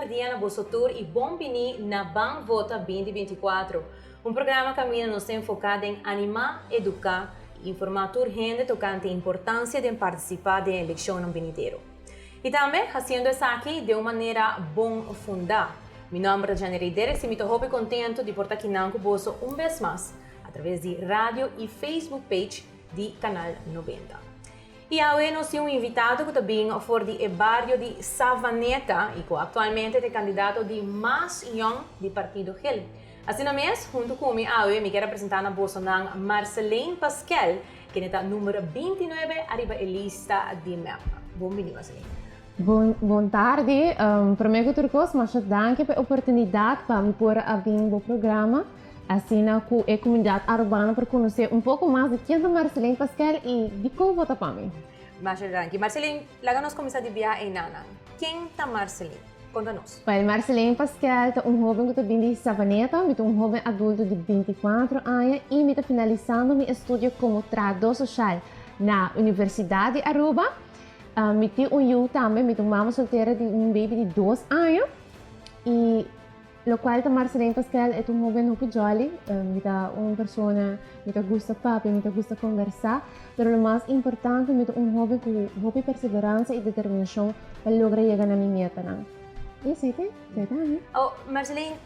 merdia na boso tur y bon bini na Ban Vota 2024. Un programa caminda nos ta enfoca den anima, educa y informa tur hende tocante importancia den participa den eleccionnan benidero. Y tambe haciendo esaki den un manera bon funda. Mi nomber ta Janery Derks y mi ta hopi contento di por ta kinan cu boso un bes mas a traves di radio y Facebook page di Canal 90. Y awe nos tin un invitado cu ta bin for di e bario di Savaneta y cu actualmente ta e candidato di mas yong di Partido Geel. Asina mes, hunto cu mi awe mi kier a presenta na bosonan Marceline Paskel, kende ta numero 29 ariba e lista di mep. Bon bini, Marceline. Bon, bon tardi. Prome cu tur cos, masha danki pa e oportunidad pa mi por a bin bo programa. Asina cu e comunidad Arubano por conoce un poco mas di ken ta Marceline Paskel y dicon vota pa mi. Masha danki. Marceline, laga nos cuminsa di biaha einanan. Ken ta Marceline? Conta nos. Well, Marceline Paskel ta un hoben cu ta bin di Savaneta. Mi ta un hoben adulto di 24 aña y mi ta finalisando mi estudio como trahador social na Universidad di Aruba. Mi tin un yu tambe, mi ta un mama soltera di un baby di 2 aña y Locual ta Marceline Paskel e ta un hoben hopi jolly, mi ta un persona mi ta gusta papia, mi ta gusta conversa, pero lo mas importante mi ta un hoben cu hopi perseveransa y determinacion pa logra yega na mi metanan. Y esey ta, esey ta ami. Oh, Marceline,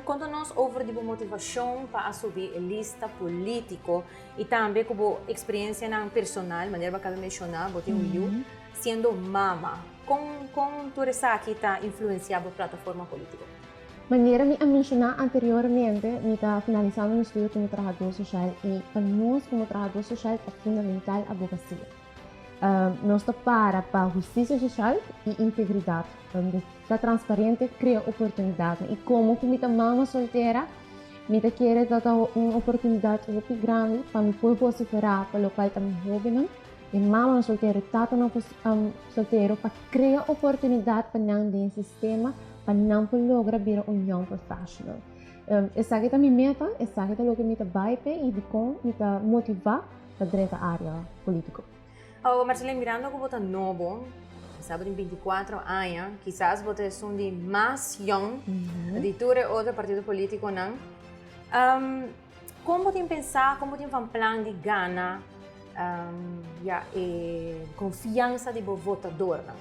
conta nos over di bo motivacion pa a subi e lista politico y tambe cu bo experiencianan personal, manera bo a caba menciona, bo tin un yu, siendo mama. Kon kon tur esaki ta influensiá bo plataforma polítiko? Manera mi a menshoná anteriormente, mi ta finalisando mi estudio komo trahadó soshal i pa nos komo trahadó soshal ta fundamental abogasia. Nos ta para pa hustisia soshal i integridat, ta transparente, krea oportunidatnan i komo ku mi ta mama soltera, mi ta kere ta ta un oportunidat hopi grandi pa mi por vosiferá pa lokual ta mi hóbennan. E mamanan soltero i tatanan soltero pa krea oportunidat pa nan den e sistema pa nan por logra bira un young professional. Esaki ta mi meta, esaki ta loke mi ta bai p'e i dikon mi ta motivá pa drenta área polítiko. Awor Marceline, mirando ku bo ta nobo, kisas bo tin 24 aña, kisas bo ta esun di mas yong di tur e otro partido polítikonan. Kon bo tin pensá, kon bo tin van plan di gana ya e konfiansa di bo votadornan?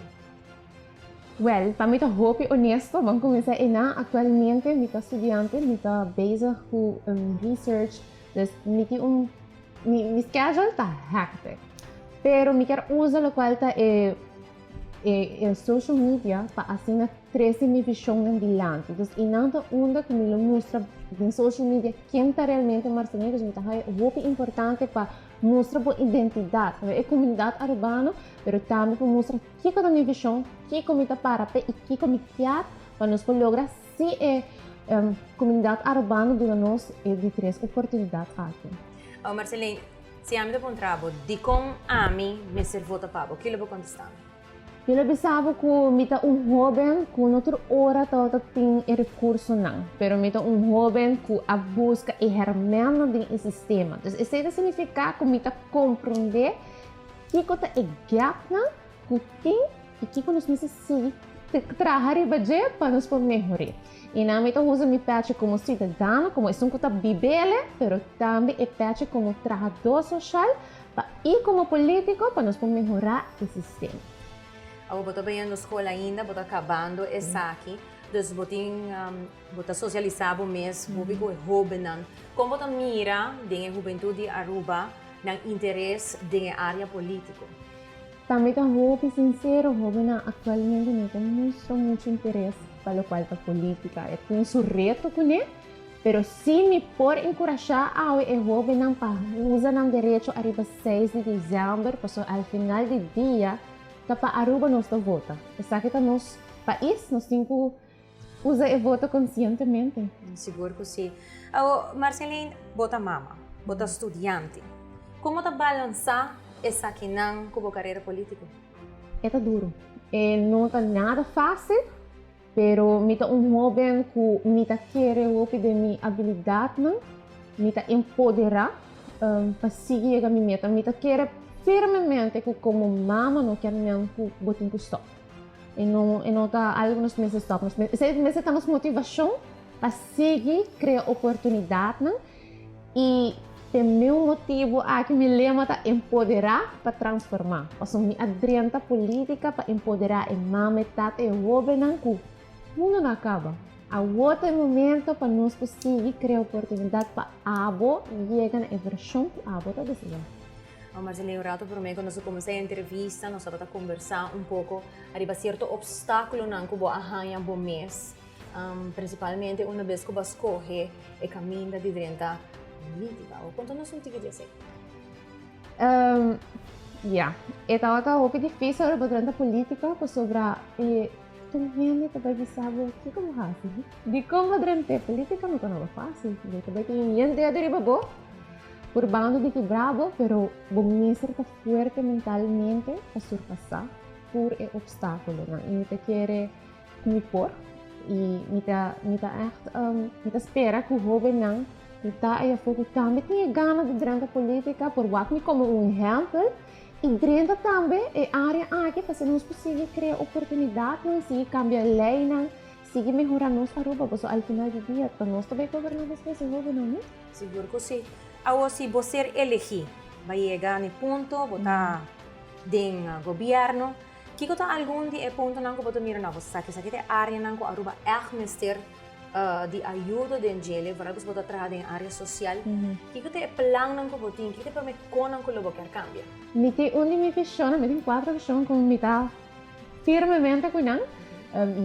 Wèl, pa mi ta hopi onesto, ban kuminsá einan. Aktualmente mi ta studiante, mi ta bezig ku research, dus mi tin un, mi mi schedule ta hectic. Pero mi kier usa lokual ta e e social media pa asina trece mi visionnan dilanti. Dus einan ta unda cu mi lo mustra den social media ken ta realmente Marcelino. Dus mi ta haya hopi importante pa mustra bo identidad na e comunidad Arubano, pero tambe pa mustra kico ta mi vision, kico mi ta para p'e y kico mi kier pa nos por logra si e comunidad Arubano duna nos e di tres oportunidad aki. Oh Marceline, si ami ta puntra bo, dikon ami mester vota pa bo? Kilo bo kontestá mi? Mi lo bisa bo ku mi ta un hóben ku no tur ora tabata tin e rekursonan, pero mi ta un hóben ku a buska e hèrmènnan den e sistema. Dus esei ta signifiká ku mi ta komprondé kiko ta e gèpnan ku tin i kiko nos mester sigui traha riba dje pa nos por mehor'é. I nan mi ta usa mi pèchi komo siudadano, komo esun ku ta bib'el, pero tambe e pèchi komo trahadó soshal pa i komo polítiko pa nos por mehorá e sistema. Awor bo ta bayendo skol ainda, bo ta kabando esaki, dus bo tin bo ta sosialisá bo mes hopi ku e hóbennan. Kon bo ta mira den e hubentut di Aruba nan interes den e área polítiko? Pa mi ta hopi sincero, hobennan actualmente no ta mustra mucho interes pa locual ta politica. E tin su reto cune, pero si mi por encurasha awe e hobennan pa usa nan derecho ariba 6 di december, pasobra al final di dia ta pa Aruba nos ta vota. Esaki ta nos pais, nos tin cu Usa e voto konsientemente. Sigur ku si. Awo, Marceline, bo ta mama, bo ta studiante. Kon bo ta balansá esakinan ku bo karera polítiko? E ta duru. E no ta nada fásil, pero mi ta un hóben ku mi ta kere hopi den mi abilidatnan, mi ta empoderá pa sigui yega mi meta. Mi ta kere firmemente ku komo mama no kier men ku bo tin ku stòp. E no ta algo nos mester stop. Nos esey mester ta nos motivacion pa sigui crea oportunidadnan y te meu motibo aki mi lema ta "Empodera pa transforma". Pasobra mi a drenta politica pa empodera e mama, e tata, e hobennan cu mundo no a caba. Awor ta e momento pa nos por sigui crea oportunidad pa abo yega na e version cu abo ta desea. Oh, Marceline, un rato prome cu nos cuminsa e entrevista, nos tabata conversa un poco ariba cierto obstaculonan cu bo a haya bo mes, principalmente una bes cu bo a scoge e caminda di drenta politica. O conta nos un tiki di esey. Ja, e tabata hopi dificil pa drenta politica pasobra e tur hende ta bay bisa bo: "Kico bo haci? Di con bo drenta politica?" No ta nada facil. Bo ta bay tin yen dedo riba bo, purbando di kibra bo, pero bo mester ta fuerte mentalmente pa surpasa tur e obstaculonan. Y mi ta kere cu mi por y mi ta echt mi ta spera cu hobennan cu ta aya afo cu tambe tin e gana di drenta politica por wak mi como un ehempel y drenta tambe e area aki pa asina nos por sigui crea oportunidadnan, sigui cambia leynan, sigui mehora nos Aruba, pasobra al final di dia ta nos ta bay goberna despues, e hobennan, no? Sigur cu si. Awo si bo ser elegi, bay yega na e punto, bo ta den gobierno, kico ta algun di e puntonan cu bo ta mira na bo sa cu esaki ta e areanan cu Aruba echt mester di ayudo den djele, vooral cu bo ta traha den area social? Kico ta e plannan cu bo tin? Kico ta e prome conan cu lo bo kier cambia? Mi tin un di mi visionnan, mi tin cuatro vision cu mi ta firmemente cu nan.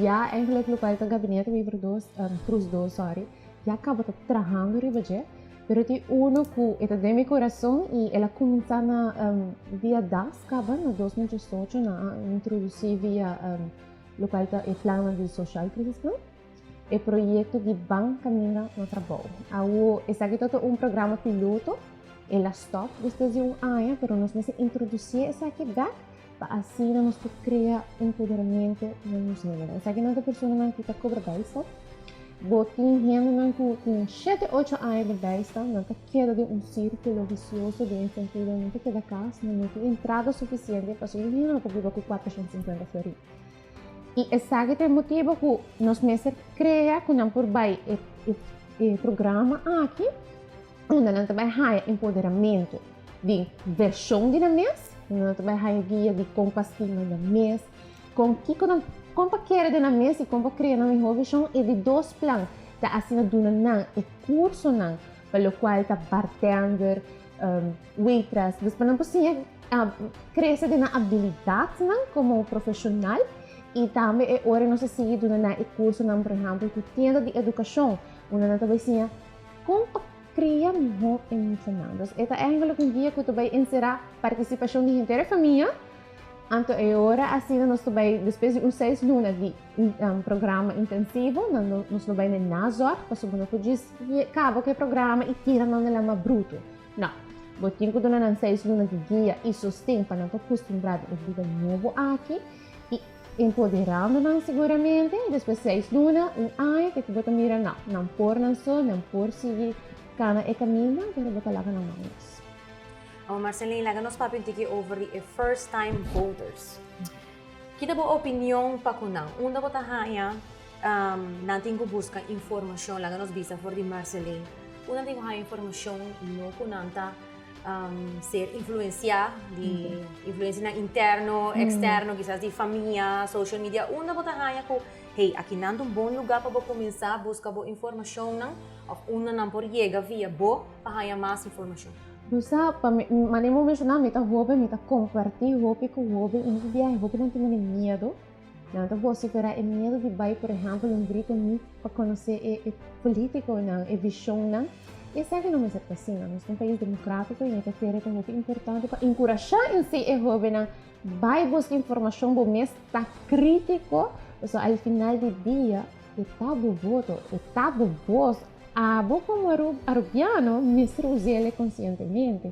Ja, eigenlijk locual ta gabinete Wever 2, Croes 2, sorry, ya caba ta trahando riba dje, pero tin uno cu e ta den mi corazon y el a cuminsa na via DAS caba na 2018 na introduci via locual ta e plannan di Social Crisis Plan, e proyecto di Ban Caminda na Trabou. Awo esaki ta un programa piloto, el a stop despues di un aña, pero nos mester introduci esaki back pa asina nos por crea empoderamiento na nos hendenan. Esakinan ta personanan cu ta cobra bijstand. Bo tin hendenan cu tin 7, 8 aña di bijstand, nan ta keda den un circulo vicioso den sentido nan ta keda cas, nan no tin entrada suficiente, pasobra hende no por biba cu 450 florin. Y esaki ta e motibo cu nos mester crea cu nan por bay e programa aki, unda nan ta bay haya empoderamento di version di nan mes, unda nan ta bay haya guia di con pa stima nan mes, con kico nan, con pa kere den nan mes y con pa crea nan mihor version. E di dos plan ta asina duna nan e cursonan pa locual ta bartender, waitress, dus pa nan por siña crece den nan habilidadnan como profesional. Y tambe e ora nos a sigui duna nan e cursonan, por ehempel, cu tienda di educacion, unda nan ta bay siña con pa cria mihor e muchanan. Dus e ta eigenlijk un guia cu ta bay encera participacion di henter e famia. Anto e ora asina nos ta bay, despues di un 6 luna di un programa intensivo, nos lo bay na nazorg, pasobra no por djis caba cu e programa y tira nan na lama bruto. No, bo tin cu duna nan 6 luna di guia y sosten pa nan por acostumbra e bida nobo aki y empoderando nan seguramente. Despues 6 luna, un aña, cu bo ta mira, no, nan por nan so, nan por sigui cana e camino, pero bo ta laga nan mas. Oh, Marceline, laga nos papia un tiki over di e first time voters. Kico ta bo opinion pa cu nan? Unda bo ta haya nan tin cu busca informacion? Laga nos bisa for di Marceline. Unda tin cu haya informacion, no cu nan ta ser influencia di influencia interno, externo, kisas di famia, social media. Unda bo ta haya cu, hey, aki nan un bon lugar pa bo cuminsa busca bo informacion nan, of unda nan por yega via bo pa haya mas informacion? Usa, pa mi, manera mi menciona, mi ta hoben, mi ta comparti hopi cu hoben, y hopi biaha hopi nan tin miedo. Nan ta vocifera e miedo di bay, por ehempel, un grito niet pa conoce e politiconan, e visionnan. Y esaki no mester ta asina. Nos ta un pais democratico y ta kere ta hopi importante pa encurasha en si e hobennan bay busca informacion, bo mes ta critico, so al final di dia e ta bo voto, e ta bo voz. Abo como arubiano mester us'e conscientemente.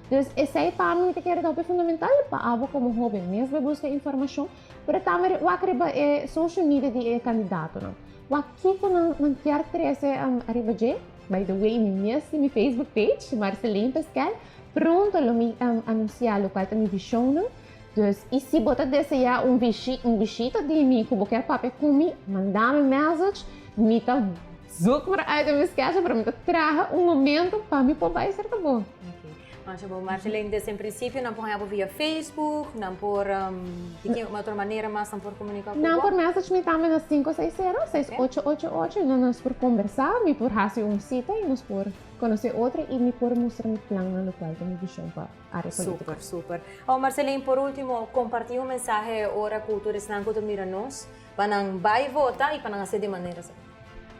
Dus esey pa mi ta kere ta fundamental pa abo como hoben mes bay busca informacion, pero tambe wak riba e social media di e candidatonan. Wak kico nan kier trece ariba dje. By the way, mi mes mi Facebook page, Marceline Pascal, pronto lo mi anuncia locual ta mi visionnan. Dus, y si bo ta desea un bishi, un bishita di mi, cu bo kier papia cu mi, manda mi message, mi ta zoek maar uit in mi schedule, pero mi ta traha un momento pa mi por bay cerca bo. Ok. Masha bon, Marceline, desde en principio nan por haya bo via Facebook, nan por, di ki otro manera mas nan por comunica cu Nan bo? por message mi tambe na 560-6888 y nos por conversa, mi por haci un cita y nos por conoce otro y mi por mustra mi plannan locual ta mi vision pa área político. Super, super. Oh, Marceline, por último, comparti un mensahe ora cu tur esnan cu ta mira nos, pa nan bay vota y pa nan haci di manera así.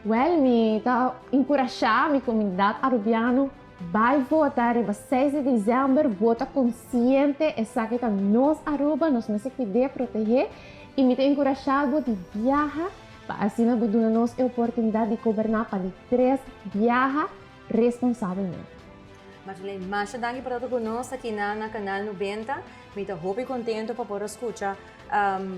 Well, mi ta encurasha mi comunidad Arubiano bay vota riba 6 di december, vota consciente, esaki ta nos Aruba, nos mester cuid'e, protege, y mi ta encurasha bo di biaha pa asina bo duna nos e oportunidad di goberna pa di tres biaha responsabelmente. Marjolein, masha danki pa ta ku nos aki na Canal 90. Mi ta hopi contento pa por a scucha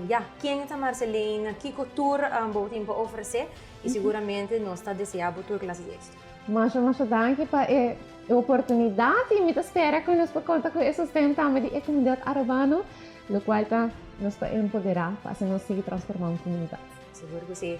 ya, ken ta Marceline, kiko tur bo tin pa ofrece y seguramente nos ta desea bo tur clase di exito. Masha, masha danki pa e oportunidad y mi ta spera cu nos por conta cu e sosten tambe di e comunidad Arubano, locual ta nos ta empodera pa asina nos sigui transforma un comunidad. Sigur cu si.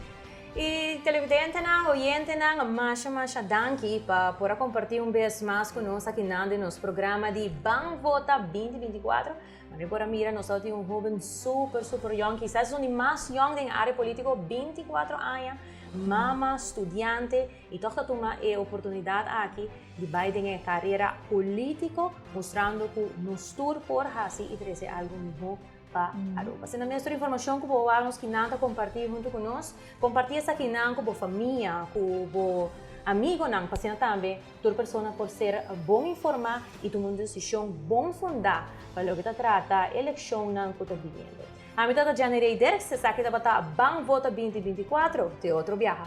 Y televidentenan, oyentenan, masha masha danki pa por a comparti un bes mas cu nos akinan den nos programa di Ban Vota 2024. Mane por a mira nos tin un hoben super super yong, kisas un di mas yong den area politico, 24 aña, mama, studiante y toch ta tuma e oportunidad aki di bay den e carera politico, mustrando cu nos tur por haci y trece algo miho pa Aruba. Asina mes tur informacion cu bo wak nos kinan ta comparti hunto cu nos, comparti esakinan cu bo famia, cu bo amigonan, pa asina tambe tur persona por ser bon informa y tuma un decision bon funda pa loke ta trata eleccionnan cu ta biniendo. Ami ta Jenny Rey Dirks, esaki tabata Ban Vota 2024, te otro biaha.